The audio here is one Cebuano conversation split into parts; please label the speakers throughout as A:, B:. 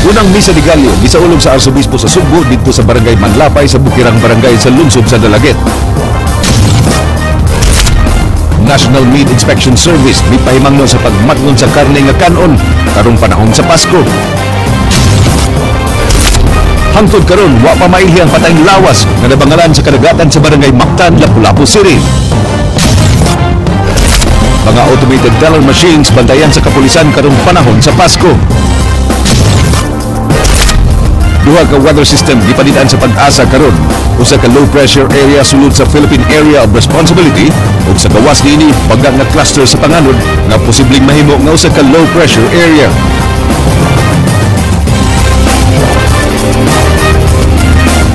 A: Unang Misa de Gallo gisaulog sa Arsobispo sa Sugbo didto sa Barangay Manlapay sa Bukirang Barangay sa lungsod sa Dalaguete. National Meat Inspection Service mipahimangno sa pagmatngon sa karne nga kanon karong panahon sa Pasko. Hangtod karon wa pa mailhi ang patayng lawas nga nabangalan sa kadagatan sa Barangay Mactan, Lapu-Lapu City. Mga automated teller machines bantayan sa kapulisan karong panahon sa Pasko. Duha ka weather system gipanitaan sa Pag-asa karon. Usa ka low pressure area sulod sa Philippine Area of Responsibility ug sa gawas niini baga nga cluster sa panganod nga posibleng mahimo nga usa ka low pressure area.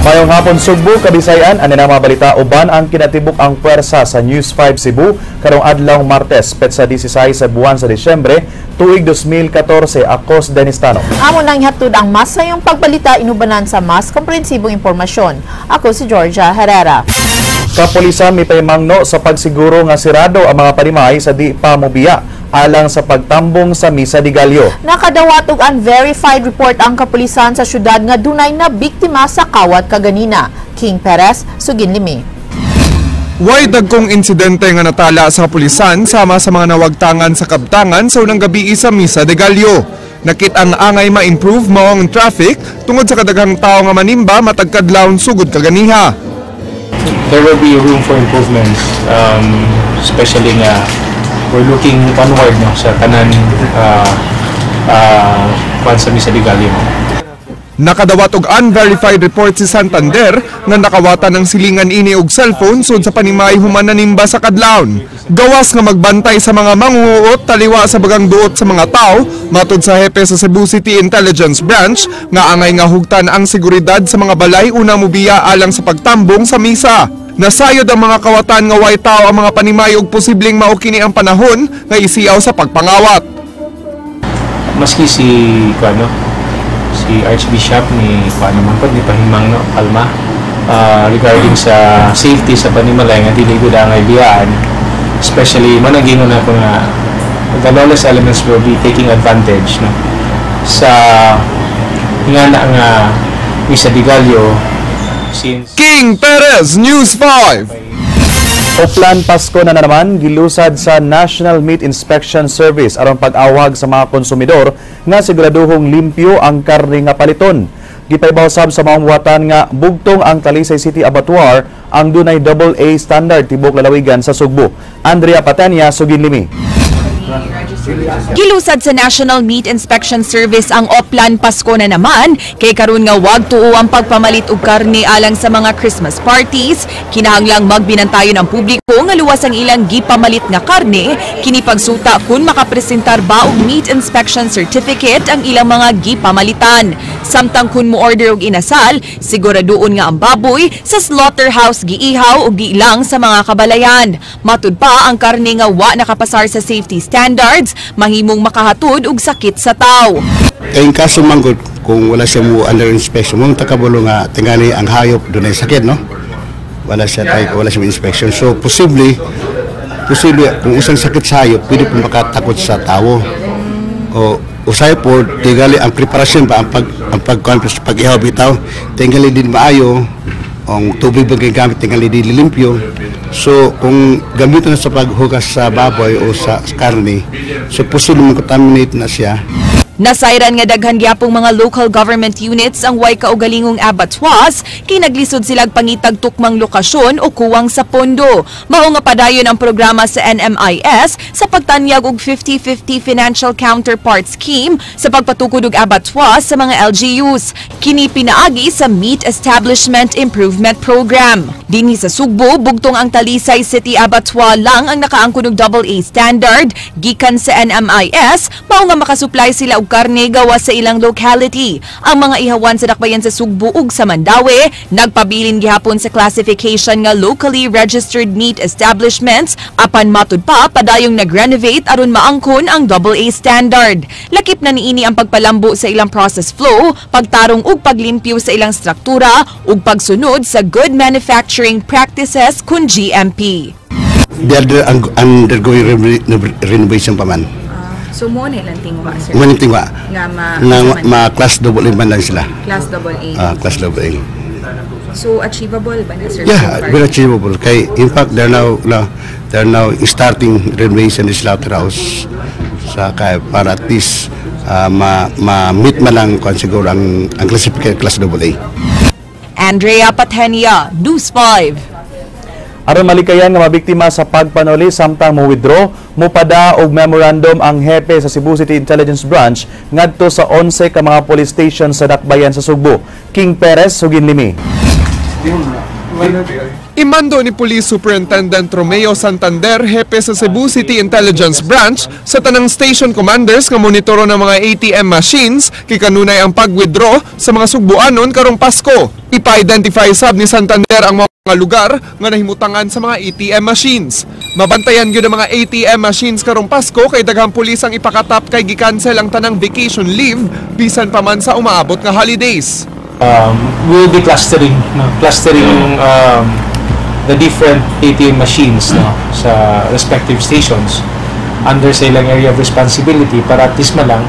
B: Mayong hapon, Sugbo, Kabisayan, ani na mga balita uban ang kinatibuk ang puwersa sa News 5 Cebu karong adlaw Martes, petsa 16 sa buwan sa Disyembre, tuig 2014. Ako si Dennis Tano.
C: Amo nang ihatod ang mas sayong pagbalita inubanan sa mas komprehensibong impormasyon. Ako si Georgia Herrera.
B: Kapulisan mipahimangno sa pagsiguro nga sirado ang mga panimay sa di pa mobiya alang sa pagtambong sa Misa de Gallo.
C: Nakadawat og unverified report ang kapulisan sa syudad nga dunay na biktima sa kawat kaganina. King Perez, sugin limi.
D: Way dagkong insidente nga natala sa kapulisan sama sa mga nawagtangan sa kabtangan sa unang gabi sa Misa de Gallo. Nakit ang angay ma-improve mao ang traffic tungod sa kadaghang tao nga manimba matag kadlawon sugod kaganiha.
E: There will be room for improvements, especially nga we're looking onward, no, sa tanan kwan sa Misa de Gallo.
D: Nakadawat og unverified report si Santander nga nakawatan ng silingan ini og cellphone sud sa panimay human nanimba sa kadlawon. Gawas nga magbantay sa mga manguhuot taliwa sa bagang duot sa mga tao, matud sa hepe sa Cebu City Intelligence Branch nga angay nga hugtan ang seguridad sa mga balay unang mubiya alang sa pagtambong sa misa. Nasayod ang mga kawatan nga way tao ang mga panimay ug posibleng mao kini ang panahon nga isiyaw sa pagpangawat.
E: Maski si kuano, si Archbishop ni kuano man pod ni pahimangno kalma regarding sa safety sa panimalay nga dili gud angay biyaan, especially man ang gingon nako nga the lawless elements will be taking advantage, no, sa nga na nga Misa de Gallo since
D: King Perez, News 5.
B: Oplan Pasko na naman gilusad sa National Meat Inspection Service aron pag-awag sa mga konsumidor nga siguraduhong limpyo ang karne nga paliton. Gipaibaw sab sa maong buhatan nga bugtong ang Talisay City Abattoir ang dunay double A standard tibok lalawigan sa Sugbo. Andrea Patania, sugin limi.
F: Gilusad sa National Meat Inspection Service ang Oplan Pasko na naman kay karon nga wag tuo ang pagpamalit og karne alang sa mga Christmas parties, kinahanglang magbinantayon ang publiko nga luwas ang ilang gipamalit nga karne, kini pagsuta kun makapresentar ba og meat inspection certificate ang ilang mga gipamalitan. Samtang kun mo-order og inasal, siguraduon nga ang baboy sa slaughterhouse giihaw og di lang sa mga kabalayan. Matud pa, ang karne nga wa nakapasar sa safety standards mahimong makahatod og sakit sa tawo.
G: Kay in kaso man gud kung wala siya mo under inspection, mo takabalo nga tingali ang hayop dunay sakit, no? Wala siya tay, wala siya inspection. So posible kung usang sakit sa hayop pwede po makatakot sa tawo. O usay po tingali ang preparasyon ba ang pag pag-ihaw bitaw tingali din maayo ang tubig ba gamit tingali di limpyo. So kung gamiton na sa paghugas sa baboy o sa karne, so posible contaminate na siya.
F: Nasayran nga daghan gyapong mga local government units ang way kaugalingong abattoirs kay naglisod silag pangitag tukmang lokasyon o kuwang sa pondo. Mao nga padayon ang programa sa NMIS sa pagtanyag og 50-50 financial counterpart scheme sa pagpatukod og abattoirs sa mga LGUs. Kini pinaagi sa Meat Establishment Improvement Program. Dinhi sa Sugbo, bugtong ang Talisay City Abattoir lang ang nakaangkon og AA standard gikan sa NMIS, mao nga makasupply sila og karne gawas sa ilang locality. Ang mga ihawan sa dakbayan sa Sugbo ug sa Mandaue nagpabilin gihapon sa classification nga locally registered meat establishments, apan matud pa padayong nag-renovate aron maangkon ang AA standard. Lakip na niini ang pagpalambo sa ilang process flow, pagtarong ug paglimpyo sa ilang struktura ug pagsunod sa good manufacturing practices kun GMP.
G: They are undergoing renovation pa man.
H: So mo na ilang tingwa, sir?
G: Mo tingwa.
H: Nga ma,
G: Na, ma class double A man lang sila.
H: Class double A.
G: Ah, class double A.
H: So achievable ba na, sir?
G: Yeah,
H: so far?
G: Very achievable. Kay in fact they're now starting renovation the slaughterhouse sa kay para at least ma, ma-meet man lang kung siguro ang classification class double A.
F: Andrea Patenia, News 5.
B: Aron malikayan nga mabiktima sa pagpanuli samtang mo withdraw, mupada og memorandum ang hepe sa Cebu City Intelligence Branch ngadto sa 11 ka mga police station sa dakbayan sa Sugbo. King Perez, sugin limi.
D: Imando ni Police Superintendent Romeo Santander, hepe sa Cebu City Intelligence Branch, sa tanang station commanders nga monitoro ng mga ATM machines kay kanunay ang pag-withdraw sa mga sugbuanon karong Pasko. Ipa-identify sab ni Santander ang mga lugar nga nahimutangan sa mga ATM machines. Mabantayan gyud ang mga ATM machines karong Pasko kay daghang pulis ang ipakatap kay gikansel ang tanang vacation leave bisan pa man sa umaabot nga holidays.
E: We'll be clustering, no? Clustering the different ATM machines, no, sa respective stations under sa ilang area of responsibility para at least man lang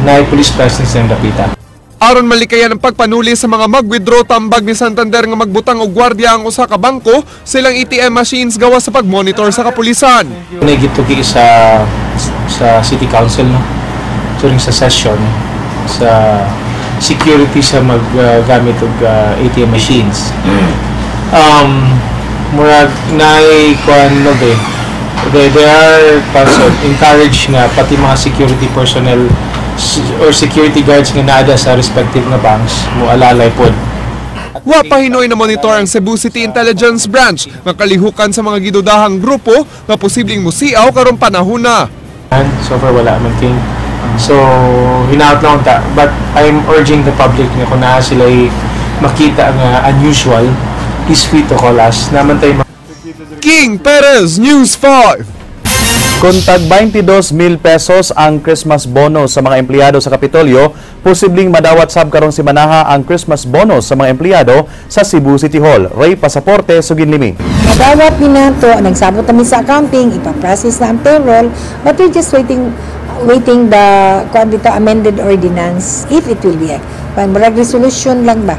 E: na police presence ng dapita.
D: Aron malikayan ang pagpanuli sa mga mag-withdraw, tambag ni Santander nga magbutang og gwardiya ang usa ka bangko silang ATM machines gawas sa pag-monitor sa kapulisan.
E: Nagituki sa City Council, no, during sa session sa security sa maggamit og ATM machines. Murag naay kuan, no, be. They are also encouraged nga pati mga security personnel or security guards nga naada sa respective nga banks mo alalay pod.
D: Wa pa hinoy na monitor ang Cebu City Intelligence Branch nga kalihukan sa mga gidudahang grupo nga posibleng musiaw karong panahon na.
E: And so far wala man, King. So hinaot lang ta, but I'm urging the public nga kung naa sila makita nga unusual, please free to call us. Naman tayo
D: King Perez, News 5.
B: Kung tag 22,000 pesos ang Christmas bonus sa mga empleyado sa Kapitolyo, posibleng madawat sab karong simanaha ang Christmas bonus sa mga empleyado sa Cebu City Hall. Ray Pasaporte, sugin limi.
I: Madawat ni nato, nagsabot kami sa accounting, ipaprocess na ang payroll, but we're just waiting waiting the kuan dito, amended ordinance, if it will be. Kuan, murag resolution lang ba?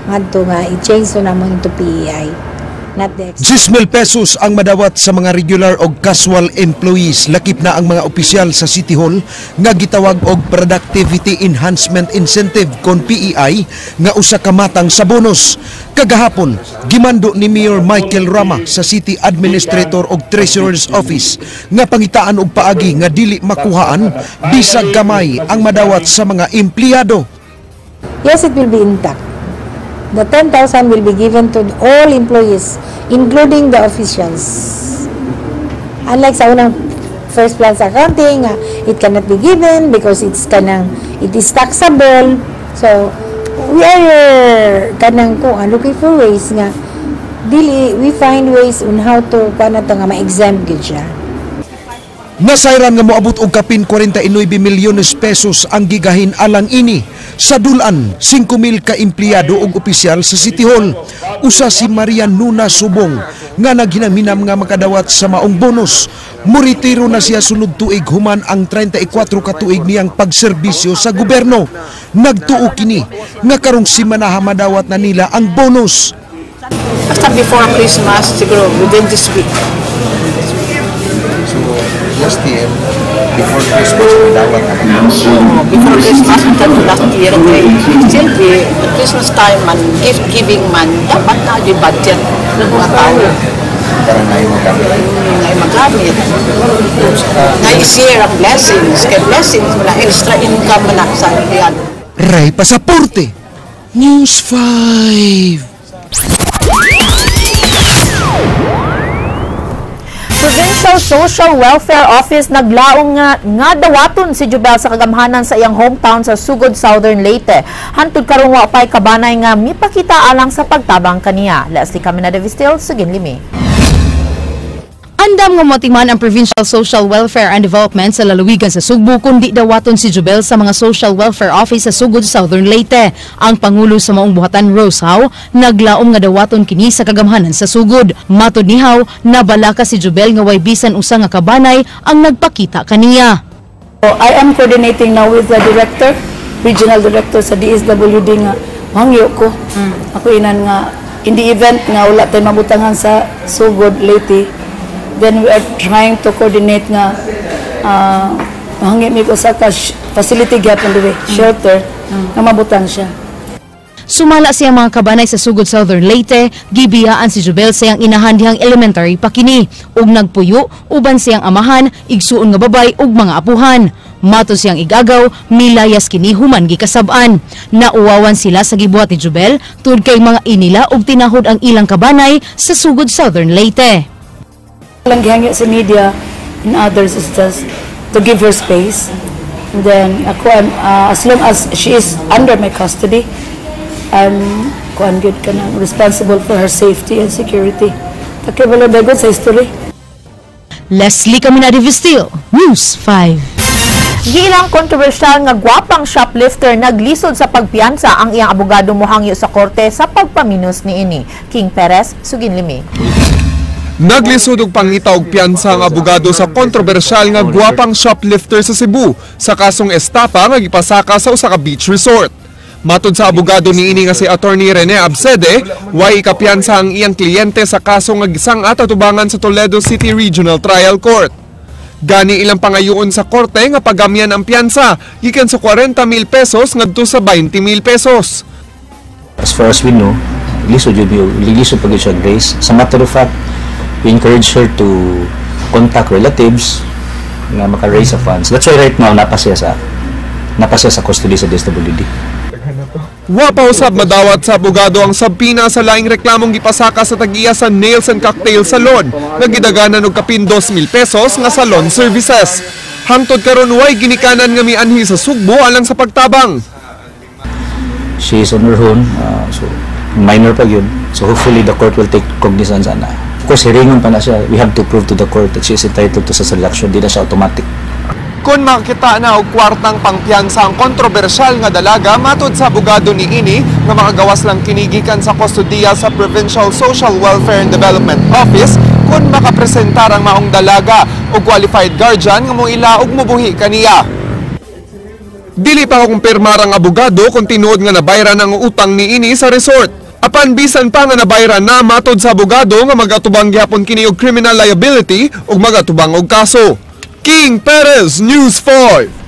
I: Ngadto nga i-change to namo into PEI. Not the
A: 10,000 pesos ang madawat sa mga regular o casual employees, lakip na ang mga opisyal sa City Hall, nga gitawag og Productivity Enhancement Incentive kon PEI nga usa ka matang sa bonus. Kagahapon, gimando ni Mayor Michael Rama sa City Administrator og Treasurer's Office nga pangitaan og paagi nga dili makuhaan bisag gamay ang madawat sa mga empleyado.
I: Yes, it will be intact. The 10,000 will be given to all employees, including the officials. Unlike sa unang first plan sa accounting, it cannot be given because it's kanang it is taxable. So, we are kanang kung looking for ways nga dili, we find ways on how to paano to nga ma-exempt gyud siya.
A: Nasayran nga moabot og kapin 49 milyones pesos ang gigahin alang ini. Sa dulan, 5,000 ka empleyado og opisyal sa City Hall. Usa si Maria Nuna Subong nga naghinamhinam nga makadawat sa maong bonus. Muritiro na siya sunod tuig human ang 34 ka tuig niyang pagserbisyo sa gobyerno. Nagtuo kini nga karong simanaha madawat na nila ang bonus.
J: Basta before Christmas, siguro within this week.
K: So, last year, before Christmas, may dawat na.
J: So, before Christmas, until last year, kay, siyempre, Christmas time man, gift giving man, dapat na yung budget ng mga tao.
K: Para na yung magamit.
J: Na magamit. Na i-share ang blessings. Kay blessings mo na, extra income mo na sa empleyado.
A: Ray Pasaporte, News 5.
C: Provincial Social Welfare Office naglaong nga dawaton si Jubel sa kagamhanan sa iyang hometown sa Sugod, Southern Leyte. Hantud karon wa pay kabanay nga mipakita alang sa pagtabang kaniya. Leslie Caminada Vistil, sugin limi.
L: Andam nga motiman ang Provincial Social Welfare and Development sa lalawigan sa Sugbo kundi dawaton si Jubel sa mga Social Welfare Office sa Sugod, Southern Leyte. Ang Pangulo sa maong buhatan, Rose Howe, naglaom nga dawaton kini sa kagamhanan sa Sugod. Matod ni Howe, nabalaka si Jubel nga way bisan usa nga kabanay ang nagpakita kaniya.
M: I am coordinating now with the director, regional director sa DSWD nga hangyo ko. Ako inan nga in the event nga wala tay mabutangan sa Sugod, Leyte, then we are trying to coordinate nga hangyo mi ko sa facility gyapon diri, shelter nga mabutang siya.
L: Sumala siyang mga kabanay sa Sugod, Southern Leyte, gibiyaan si Jubel sa iyang inahan dihang elementary pa kini, ug nagpuyo uban siyang amahan, igsuon nga babay ug mga apuhan. Mato siyang igagaw, milayas kini human gikasab-an. Nauwawan sila sa gibuhat ni Jubel tud kay mga inila ug tinahod ang ilang kabanay sa Sugod, Southern Leyte.
M: Lang gihangyo sa media and others is just to give her space. And then ako, as long as she is under my custody, I'm kuan gyud ka na responsible for her safety and security. Takibalo dagot sa history.
L: Leslie Caminada Vestil, News 5.
C: Giilang kontrobersyal nga gwapang shoplifter naglisod sa pagpiyansa, ang iyang abogado mohangyo sa korte sa pagpaminus niini. King Perez, Suginlimi.
D: Naglisod og pangita og piyansa ang abogado sa kontrobersyal nga gwapang shoplifter sa Cebu sa kasong estafa nga gipasaka sa usa ka beach resort. Matod sa abogado niini nga si Attorney Rene Absede, way ikapiyansa ang iyang kliyente sa kaso nga gisang-at atubangan sa Toledo City Regional Trial Court. Gani ilang pangayoon sa korte nga pagamyan ang piyansa gikan sa 40,000 pesos ngadto sa 20,000 pesos.
E: As far as we know, lisod yun, lisod pag siya grace. Sa matter of fact, we encourage her to contact relatives nga maka-raise sa funds. That's why right now napasya sa custody sa DSWD.
D: Wa pa usab madawat sa abogado ang sabpina sa laing reklamong gipasaka sa tag-iya sa Nails and Cocktail Salon nga gidaganan og kapin 2,000 pesos nga salon services. Hangtod karon way ginikanan nga mianhi sa Sugbo alang sa pagtabang.
E: She is on her own, so minor pa yun. So hopefully the court will take cognizance ana. Of course, hiringon pa na siya. We have to prove to the court that she is entitled to such reduction. Di na siya automatic.
D: Kung makita na og kwartang pangpiyansa ang kontrobersyal nga dalaga, matod sa abogado ni ini nga makagawas lang kinigikan sa kustodiya sa Provincial Social Welfare and Development Office kung makapresentar ang maong dalaga og qualified guardian nga moila og mobuhi kaniya. Dili pa kumpirmar ang abogado kung tinuod nga nabayran ang utang ni ini sa resort. Apan bisan pa nga nabayran na, matod sa abogado nga magatubang gihapon kini og criminal liability ug magatubang og kaso. King Perez, News 5.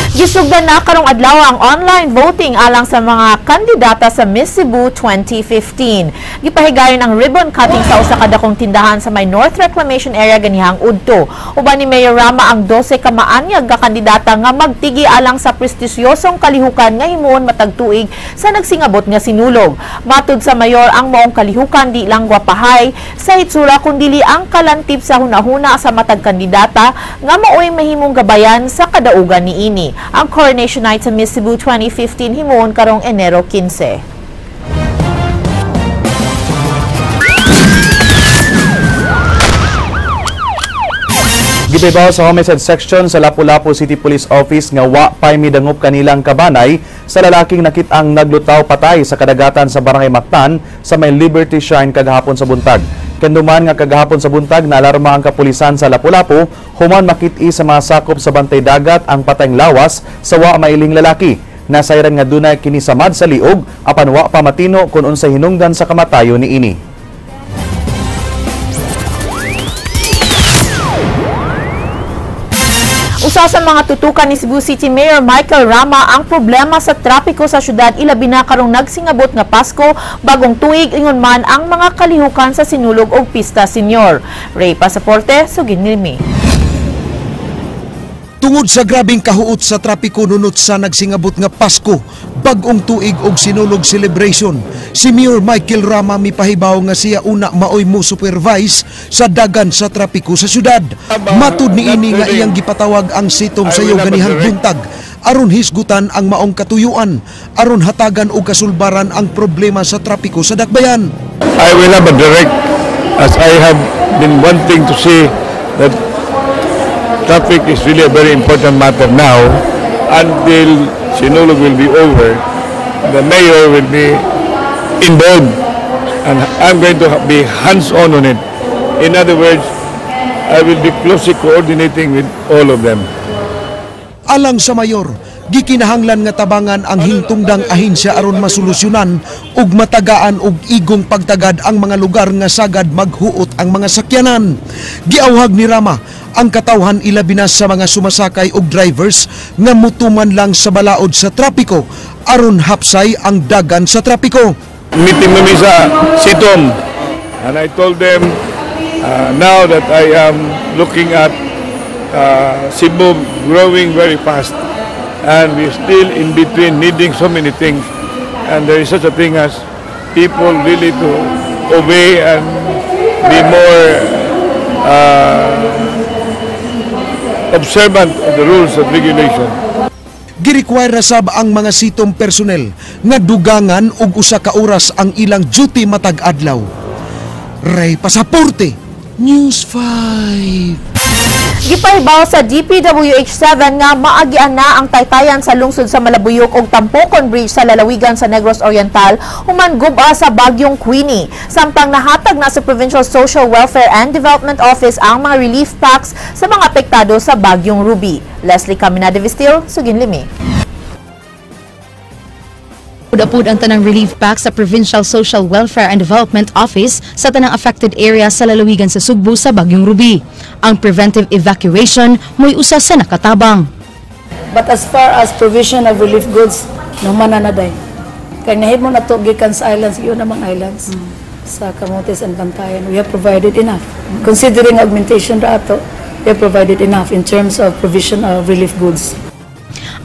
C: Gisugdan na karong adlaw ang online voting alang sa mga kandidata sa Miss Cebu 2015. Gipahigayon ang ribbon cutting sa usa ka dakong tindahan sa may North Reclamation Area ganihang udto. Uban ni Mayor Rama ang 12 ka maanyag ka kandidata nga magtigi alang sa prestigyosong kalihukan nga himuon matag tuig sa nagsingabot nga sinulog. Matud sa mayor, ang maong kalihukan di lang gwapahay sa hitsura kundili ang kalantip sa hunahuna sa matag kandidata nga maoy mahimong gabayan sa kadaugan niini. Ang Coronation Night sa Miss Cebu 2015 himuon karong Enero 15.
B: Gipahibaw sa Homicide Section sa Lapu-Lapu City Police Office nga wa pay midangop kanilang kabanay sa lalaking nakit-ang naglutaw patay sa kadagatan sa Barangay Mactan sa may Liberty Shrine kagahapon sa buntag. Kanduman nga kagahapon sa buntag naalarma ang kapulisan sa Lapu-Lapu human makit-i sa mga sakop sa bantay dagat ang patayng lawas sa wa mailing lalaki. Nasayran nga dunay kini samad sa liog apan wa pa matino kun unsay hinungdan sa kamatayon niini.
C: Usa sa mga tutukan ni Cebu City Mayor Michael Rama ang problema sa trapiko sa syudad ilabi na karong nagsingabot nga Pasko, bagong tuig, ingon man ang mga kalihukan sa sinulog og Pista Senior. Ray Pasaporte, Suginlimi.
N: Tungod sa grabing kahuot sa trapiko nunot sa nagsingabot nga Pasko, bagong tuig og sinulog celebration, si Mayor Michael Rama mipahibaw nga siya una maoy mo supervise sa dagan sa trapiko sa syudad. Matud niini nga iyang gipatawag ang sitom sayo ganihang buntag aron hisgutan ang maong katuyuan, aron hatagan og kasulbaran ang problema sa trapiko sa dakbayan.
O: I will have a direct, as I have been wanting to see that traffic is really a very important matter now. Until Sinulog will be over, the mayor will be involved and I'm going to be hands-on on it. In other words, I will be closely coordinating with all of them.
N: Alang sa mayor, gikinahanglan nga tabangan ang hintungdang ahensya aron masolusyonan ug matagaan og igong pagtagad ang mga lugar nga sagad maghuot ang mga sakyanan. Giawhag ni Rama ang katawhan, ilabi na sa mga sumasakay og drivers, nga mutuman lang sa balaod sa trapiko aron hapsay ang dagan sa trapiko.
O: Meeting kami sa CITOM and I told them now that I am looking at Cebu growing very fast and we're still in between needing so many things, and there is such a thing as people really to obey and be more observant of the rules and regulation.
N: Girequire ra sab ang mga CITOM personnel nga dugangan og 1 ka oras ang ilang duty matag adlaw. Ray Pasaporte, News 5.
C: Gipahibaw sa DPWH 7 nga maagian na ang taytayan sa lungsod sa Malabuyok ug Tampokon Bridge sa lalawigan sa Negros Oriental human guba sa bagyong Queenie. Samtang nahatag na sa Provincial Social Welfare and Development Office ang mga relief packs sa mga apektado sa bagyong Ruby. Leslie Caminada Vistil, Suginlimi.
L: Apud ang tanang relief pack sa Provincial Social Welfare and Development Office sa tanang affected area sa lalawigan sa Sugbo sa Bagyong Ruby. Ang preventive evacuation mo'y usa sa nakatabang.
M: But as far as provision of relief goods, naman na day. Kay nahimo na to gikan sa islands, yun namang islands. Sa Camotes and Bantayan, we have provided enough. Considering augmentation ra ato, we have provided enough in terms of provision of relief goods.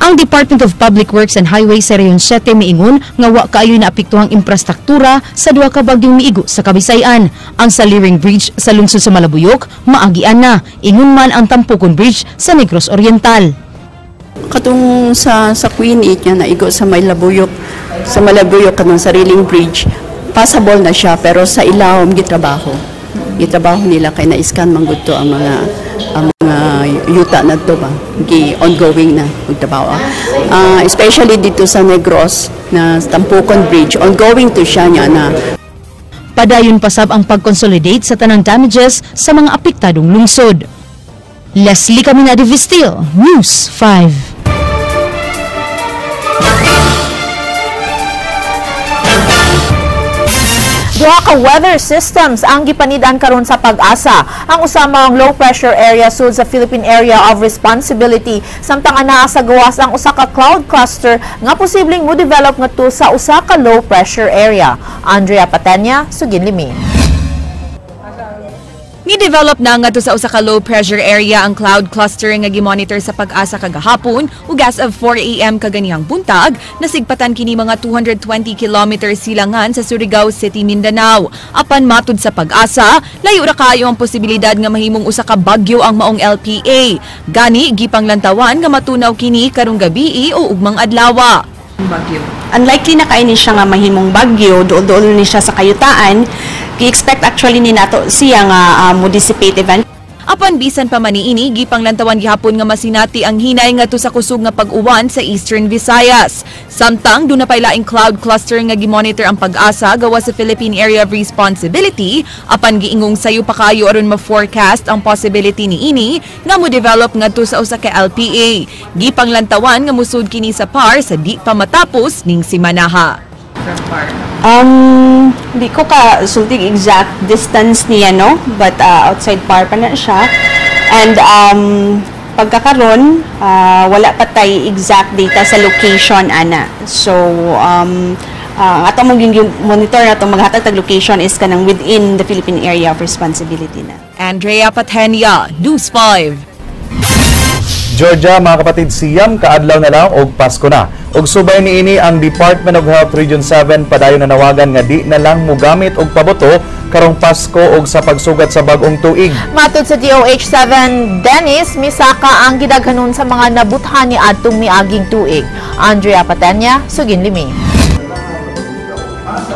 L: Ang Department of Public Works and Highways sa Rehiyon 7 miingon nga wa kaayoy naapektuhang infrastruktura sa duha ka bagyong miigo sa Kabisayan. Ang Saliring Bridge sa lungsod sa Malabuyok maagian na, ingon man ang Tampokon Bridge sa Negros Oriental.
P: Katong sa Queenie niya naigo sa Malabuyok kanang sariling bridge, passable na siya, pero sa ilawom gitrabaho nila kay na-scan man gud to ang mga yuta na to ba, gi ongoing na magtrabaho, especially dito sa Negros na Tampokon Bridge, ongoing to siya niya na.
L: Padayon pasab ang pag-consolidate sa tanang damages sa mga apektadong lungsod. Leslie Caminada Vistil, News 5.
C: Duha ka weather systems ang gipanid-an karon sa Pag-asa. Ang usa mao ang low pressure area sud sa Philippine Area of Responsibility, samtang anaa sa gawas ang usa ka cloud cluster nga posibleng mo-develop ngadto sa usa ka low pressure area. Andrea Patenya, Suginlimi.
F: Ni-develop na ngadto sa usa ka low pressure area ang cloud cluster nga gimonitor sa Pag-asa kagahapon ug as of 4 a.m. kaganihang buntag, nasigpatan kini mga 220 kilometers silangan sa Surigao City, Mindanao. Apan matud sa Pag-asa, layo ra kaayo ang posibilidad nga mahimong usa ka bagyo ang maong LPA. Gani gipanglantawan nga matunaw kini karong gabii o ugmang adlawa.
H: Bagyo.
Q: Unlikely na kaayo ni siya nga mahimong bagyo, duol-duol ni siya sa kayutaan. Gi-expect actually ni nato siya nga mo dissipate eventually.
F: Apan bisan pa man niini, gipanglantawan gihapon nga masinati ang hinay ngadto sa kusog nga pag-uwan sa Eastern Visayas. Samtang duna pay laing cloud cluster nga gimonitor ang Pag-asa gawas sa Philippine Area of Responsibility, apan giingong sayo pa kaayo aron ma-forecast ang possibility niini nga mo-develop ngadto sa usa ka LPA. Gipanglantawan nga musud kini sa PAR sa di pa matapos ning simanaha.
H: From PAR.
Q: Di ko ka sultig exact distance niya, no? But outside PAR pa na siya. And pagkakaron, wala pa tay exact data sa location ana. So ato mong monitor na itong maghatag tag location is kanang within the Philippine Area of Responsibility na.
F: Andrea Patenia, News 5.
B: Georgia, mga kapatid, 9 ka adlaw na lang og Pasko na. Ug subay niini, ang Department of Health Region 7 padayon na nawagan nga di na lang mogamit og paboto karong Pasko ug sa pagsugat sa bag-ong tuig.
C: Matod sa DOH 7 Dennis, misaka ang gidaghanon sa mga nabuthan ni adtong miaging tuig. Andrea Patenya, Suginlimi.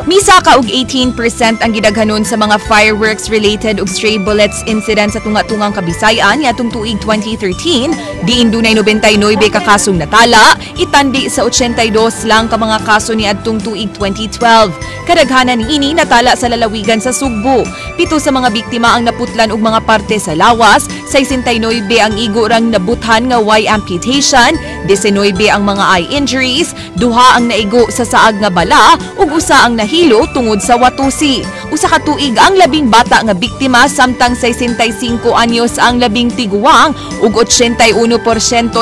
F: Misaka og 18% ang gidaghanon sa mga fireworks related ug stray bullets incident sa tunga-tungang Kabisayan niadtong tuig 2013, diin dunay 99 ka kasong natala, itandi sa 82 lang ka mga kaso niadtong tuig 2012. Kadaghanan niini natala sa lalawigan sa Sugbo. 7 sa mga biktima ang naputlan og mga parte sa lawas, 69 ang igo rang nabuthan nga way amputation, 19 ang mga eye injuries, 2 ang naigo sa saag nga bala ug 1 ang nahilo tungod sa watusi. 1 ka tuig ang labing bata nga biktima samtang 65 anyos ang labing tiguang ug 81%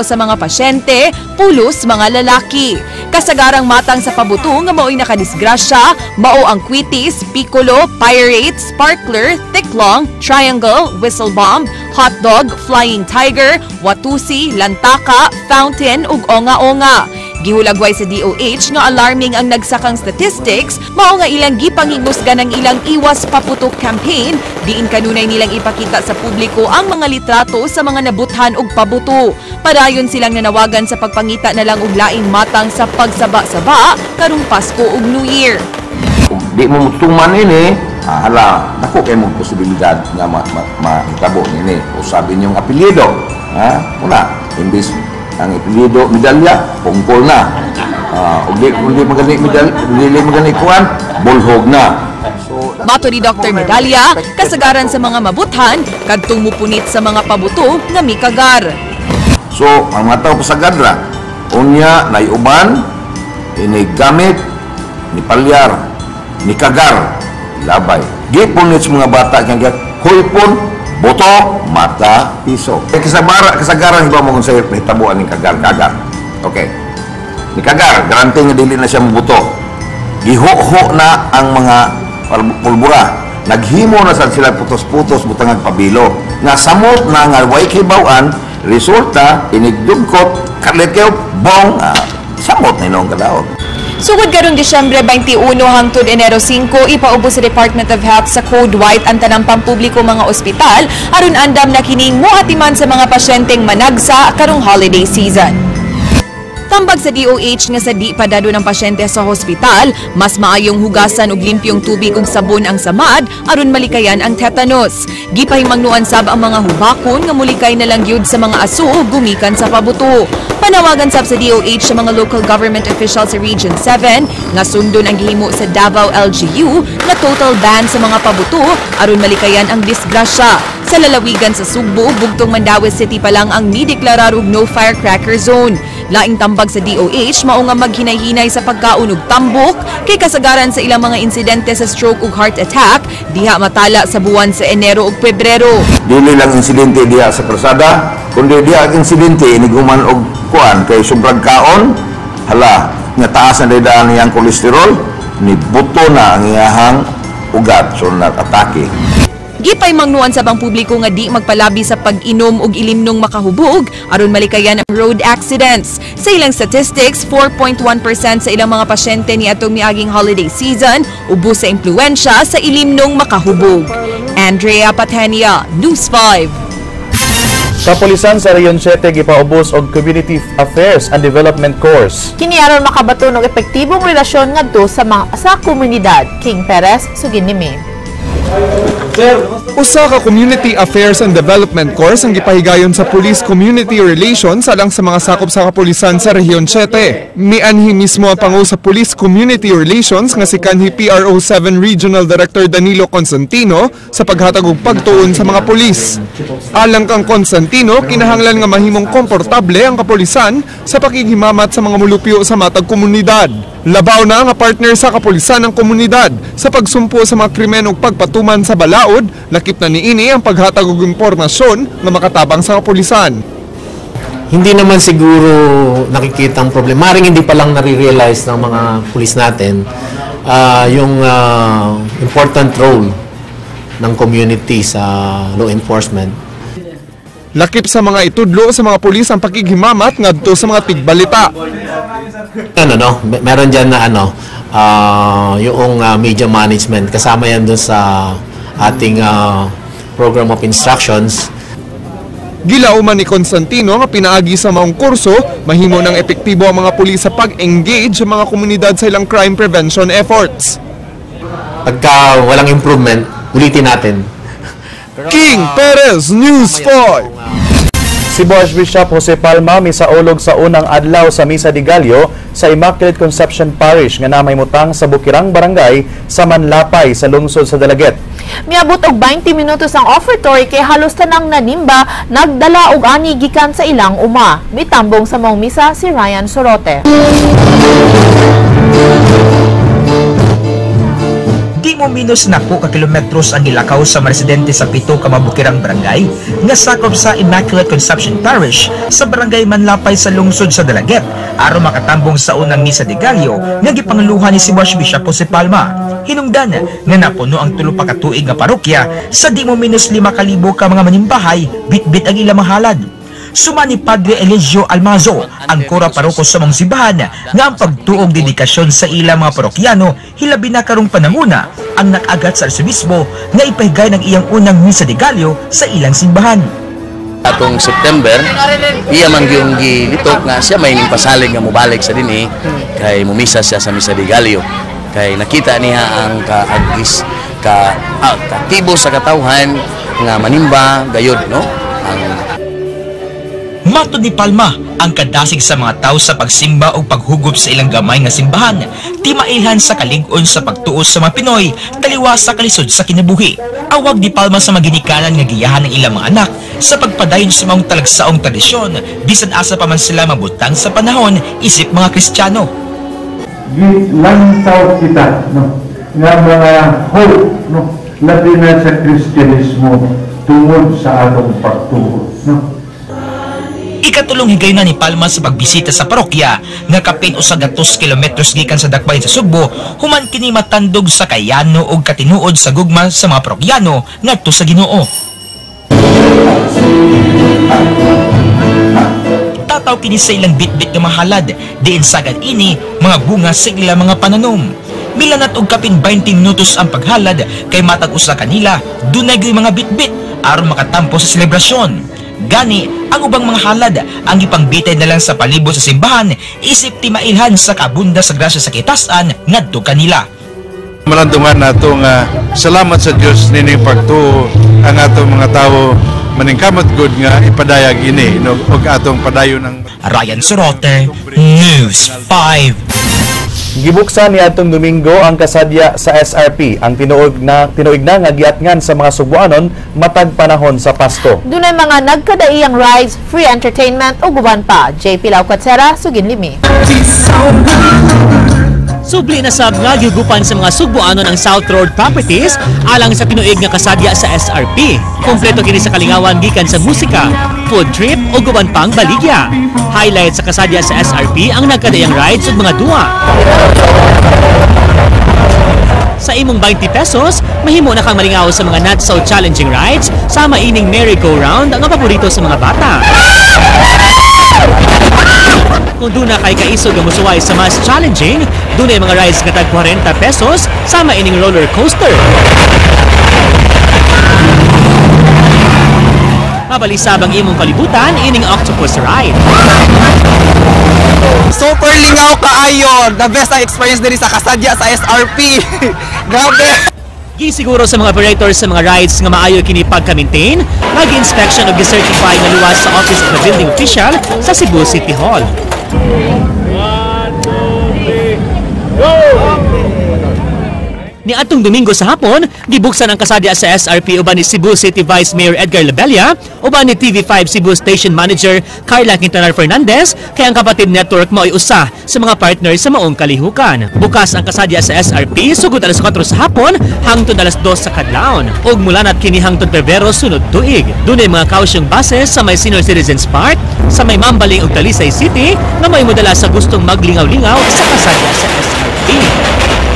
F: sa mga pasyente pulos mga lalaki. Kasagarang matang sa pabuto nga maoy nakadisgrasya mao ang kwitis, piccolo, pirate, sparkler, tiklong, triangle, whistle bomb, hotdog, flying tiger, watusi, lantaka, fountain ug onga-onga. Gihulagway sa DOH nga alarming ang nagsakang statistics, mao nga ilang gipangingusgan ang ilang Iwas Paputok campaign, diin kanunay nilang ipakita sa publiko ang mga litrato sa mga nabuthan og pabuto. Padayon silang nanawagan sa pagpangita na lang og laing matang sa pagsaba-saba karong Pasko ug New Year.
K: Di mo mutuman ini, hala, dako kay mong posibilidad nga mahitabo nini. Usab inyong apelyido, ha? Una, imbis ang apelyido medalya, pungkol na. Og di magani medalya, dili magani kuan, bulhog na.
F: Mato ni Dr. Medalya, kasagaran sa mga mabuthan, kadtong mupunit sa mga pabuto nga mikagar.
K: So, ang mga tao pasagad ra, unya naiuban, inigamit, nipalyar, nikagar, labay. Gipunit sa mga bata kang hulpon, boto, mata, piso. Kasagaran iba mo kung sa'yo, nahitabuan ng kagar-kagar. Okay. Ni kagar, garanti nga dili na siya mabuto. Giho-ho na ang mga pulbura. Naghimo na sad sila putos-putos, butangag pabilo. Nasamot na nga way kibawan, resulta, inigdugkot, kalit kayo, bong, samot na inong kadaog.
F: Sugod karong Disyembre 21 hangtod Enero 5, ipaubos sa Department of Health sa Code White ang tanang pampubliko mga ospital aron andam na kining moatiman sa mga pasyenteng managsa karong holiday season. Tambag sa DOH nga sa di padado ng pasyente sa hospital, mas maayong hugasan og limpyong tubig ug sabon ang samad aron malikayan ang tetanus. Gipahimangnuan sab ang mga hubakon nga mulikay na lang gyud sa mga aso gumikan sa pabuto. Panawagan sab sa DOH sa mga local government officials sa Region 7 nga sundon ang gihimo sa Davao LGU nga total ban sa mga pabuto aron malikayan ang disgrasya. Sa lalawigan sa Sugbo, bugtong Mandaue City pa lang ang nideklarar og no firecracker zone. Laing tambag sa DOH mao nga maghinay-hinay sa pagkaon og tambok kay kasagaran sa ilang mga insidente sa stroke ug heart attack diha matala sa buwan sa Enero ug Pebrero.
K: Dili lang insidente diha sa kalsada, kundi diha ang insidente iniguman og kuan kay sobrang kaon, hala, nga taas na daan niyang kolesterol, ni buto na ang iyahang ugat, so nag-atake.
F: Gipay mangnuan sa bang publiko nga di magpalabi sa pag-inom og ilimnong makahubog aron malikayan ang road accidents. Sa ilang statistics, 4.1% sa ilang mga pasyente niadtong miaging holiday season ubos sa impluwensya sa ilimnong makahubog. Andrea Patenia, News 5.
B: Kapulisan sa Region 7 gipaubos og Community Affairs and Development Course.
C: Kini aron makabaton og epektibong relasyon ngadto sa mga sa komunidad. King Perez, sugin ni May.
D: Usa ka Community Affairs and Development Course ang gipahigayon sa Police Community Relations alang sa mga sakop sa kapulisan sa Rehiyon 7. Mianhi mismo ang pangu sa Police Community Relations nga si kanhi PRO 7 Regional Director Danilo Constantino sa paghatag og pagtuon sa mga pulis. Alang kang Constantino, kinahanglan nga mahimong komportable ang kapulisan sa pakighimamat sa mga mulupyo sa matag komunidad. Labaw na nga partner sa kapulisan ng komunidad sa pagsumpo sa mga krimen ug pagpatuman sa balaod, lakip na niini ang paghatag og impormasyon nga makatabang sa kapulisan.
R: Hindi naman siguro nakikita ang problema. Maring hindi pa lang nare-realize ng mga pulis natin yung important role ng community sa law enforcement.
D: Lakip sa mga itudlo sa mga pulis ang pakighimamat ngadto sa mga tigbalita.
R: Ano no, meron diyan na ano, yung media management, kasama yan dun sa ating program of instructions.
D: Gilauman ni Constantino nga pinaagi sa maong kurso, mahimo ng epektibo ang mga pulis sa pag-engage sa mga komunidad sa ilang crime prevention efforts.
R: Pagka walang improvement, ulitin natin.
D: King Perez, News 5.
B: Cebu Archbishop Jose Palma misaulog sa unang adlaw sa Misa de Gallo sa Immaculate Conception Parish nga namahimutang sa Bukirang Barangay sa Manlapay sa lungsod sa Dalaguete.
C: Miabot og 20 minutos ang offertory kay halos tanang nanimba nagdala og ani gikan sa ilang uma. Mitambong sa maong misa si Ryan Sorote.
S: Di mo minus na po ka kilometros ang gilakaw sa mga residente sa 7 ka mabukirang barangay nga sakop sa Immaculate Conception Parish sa barangay Manlapay sa lungsod sa Dalaguete aron makatambong sa unang Misa de Gallo nga gipanguluhan ni Cebu Archbishop Jose Palma. Hinungdan nga napuno ang 3 pa ka tuig nga parokya sa di mo minus 5,000 ka mga manimbahay, bitbit ang ilang mga halad. Suma ni Padre Eligio Almazo, ang kura paroko sa mong simbahan, nga ang pagtuog dedikasyon sa ilang mga parokyano, hilabi na karong pananguna, ang nakagat sa arsobispo nga ipahigay ng iyang unang Misa de Gallo sa ilang simbahan.
T: Atong September, iya man yung gilitok nga siya may pasalig nga mobalik sa dinhi kay mumisa siya sa Misa de Gallo. Kay nakita niya ang kaagis ka katibo sa katawhan nga manimba gayod, no? Ang
S: Matod ni Palma, ang kadasig sa mga tao sa pagsimba o paghugob sa ilang gamay nga simbahan, timailhan sa kalig-on sa pagtuo sa mga Pinoy, taliwa sa kalisod sa kinabuhi. Awag ni Palma sa maginikanan nga giyahan ng ilang mga anak sa pagpadayon sa maong talagsaong tradisyon, bisan asa pa man sila mabutang sa panahon, isip mga Kristiyano.
U: Gilantaw kita, no, nga mga hope, no, labi na sa Kristyanismo tungod sa atong pagtuo, no.
S: Ikatulong higayuna ni Palma sa pagbisita sa parokya nga kapin 100 kilometros gikan sa dakbayan sa Sugbo, human kini matandog sa kayano og katinuod sa gugma sa mga parokyano ngadto sa Ginoo. Tataw kini sa ilang bitbit nga mahalad, diin sagad ini mga bunga sa ilang mga pananom. Milanat og kapin 20 minutos ang paghalad kay matag usa kanila dunay gyud mga bitbit aron makatampo sa selebrasyon. Gani, ang ubang mga halad ang ipangbitay na lang sa palibot sa simbahan isip timailhan sa kabunda sa grasya sa kitasan ngadto kanila.
O: Malandungan nato nga salamat sa Dios nining pagtuo ang atong mga tawo maningkamot gud nga ipadayag ini, no, og atong padayon ang
S: Ryan Sorote, News 5.
B: Gibuksan ni atong Domingo ang kasadya sa SRP, ang tinuig na nga giatngan sa mga Sugbuanon matag panahon sa Pasko.
C: Dunay mga nagkadaiyang rides, free entertainment ug uban pa. JP Laucatsera, Sugin Limi.
V: Subli na sab nga gigupan sa mga Sugbuanon ang South Road Properties alang sa tinuig nga kasadya sa SRP. Kompleto kini sa kalingawan gikan sa musika, food trip o uban pang baligya. Highlight sa kasadya sa SRP ang nagkadaiyang rides ug mga duwa. Sa imong 20 pesos, mahimo na kang malingaw sa mga not so challenging rides sama ining merry-go-round ang paborito sa mga bata. Kung doon na kay kaisog ang musuway sa mas challenging, doon ay mga rides nga tag 40 pesos sama ining roller coaster. Mabalisab ang imong kalibutan ining octopus ride.
W: Super lingaw kaayo! The best ang experience diri sa kasadya sa SRP. Grabe!
V: Gisiguro sa mga operators sa mga rides nga maayo kini pagka-maintain, mag-inspection og gi-certify nga luwas sa Office of the Building Official sa Cebu City Hall.
O: 1, 2, 3, go!
V: Niadtong Domingo sa hapon, gibuksan ang kasadya sa SRP uban ni Cebu City Vice Mayor Edgar Labella, uban ni TV5 Cebu Station Manager Carla Quintanar Fernandez, kay ang Kapatid Network mao'y usa sa mga partner sa maong kalihukan. Bukas ang kasadya sa SRP sugod alas 4 sa hapon hangtod alas 2 sa kadlawon. Ug mulanat kini hangtod Pebrero sunod tuig. Dunay mga kausyong buses sa may Senior Citizens Park, sa may Mambaling ug Talisay City nga may modala sa gustong maglingaw-lingaw sa kasadya sa SRP.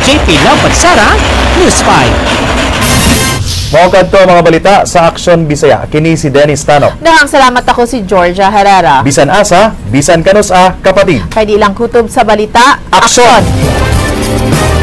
V: JP Laupatsara, News 5.
B: Mao kadto mga balita sa Aksyon Bisaya. Kini si Dennis Tano.
C: Dahang salamat ako si Georgia Herrera.
B: Bisan asa, bisan kanus-a, kapatid.
C: Kay di lang kutob sa balita,
B: Aksyon!
C: Aksyon!